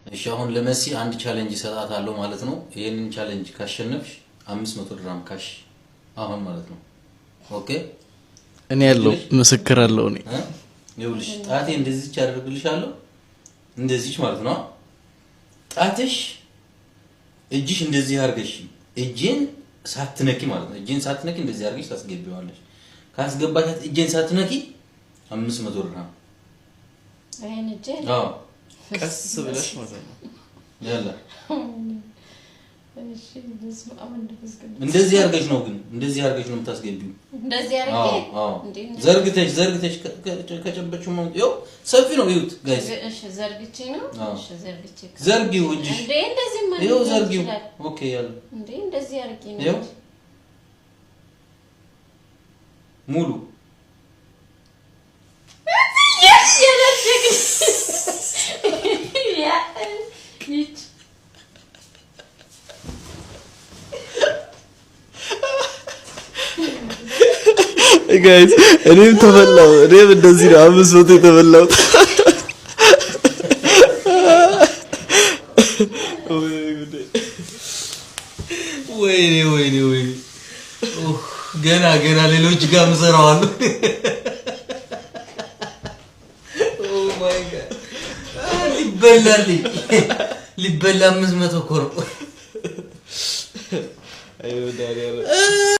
እሺ፣ አሁን ለመሲ አንድ challenge እሰጣታለሁ ማለት ነው። ይህንን challenge ካሸነፍሽ 500 ድራም cash አሁን ማለት ነው። Okay። እኔ ያለው ምስክር አለው እኔ። እ? ይኸውልሽ፣ ጣቴ እንደዚች አደርግልሻለሁ፣ እንደዚች ማለት ነው። ጣትሽ እጅሽ እንደዚህ አድርገሽ እጄን ሳትነኪ ማለት ነው። እጄን ሳትነኪ እንደዚህ አድርገሽ ታስገቢዋለሽ። ካስገባሻት እጄን ሳትነኪ 500 ድራም። ይሄን እጄ? አዎ። ቀስ ብለሽ ማለት ነው። ያላ። እሺ፣ በስመ አብ ወወልድ ወመንፈስ ቅዱስ። እንደዚህ አድርገሽ ነው፣ ግን እንደዚህ አድርገሽ ነው የምታስገቢው። እንደዚህ አድርጌ? አዎ። እንዴ? ዘርግተሽ ዘርግተሽ ከጨበጭው ማለት ይኸው ሰፊ ነው። እዩት guys። እሺ፣ ዘርግቼ ነው። አዎ። እሺ፣ ዘርግቼ ዘርጊው እጅሽ። እንዴ፣ እንደዚህ ማለት ይኸው ዘርጊው። ይችላል። Okay፣ ያለ። እንዴ፣ እንደዚህ አድርጌ ነው። ይኸው ሙሉ። የለችግ ያ ይች። Guys፣ እኔም ተበላው። እኔም እንደዚህ ነው 500 የተበላሁት። ወይኔ ወይኔ ወይኔ! ኡፍ፣ ገና ገና ሌሎች ጋር ምሰራዋለሁ። Oh my God፣ ሊበላልኝ ሊበላ 500 እኮ ነው። አይ መድኃኒዓለም።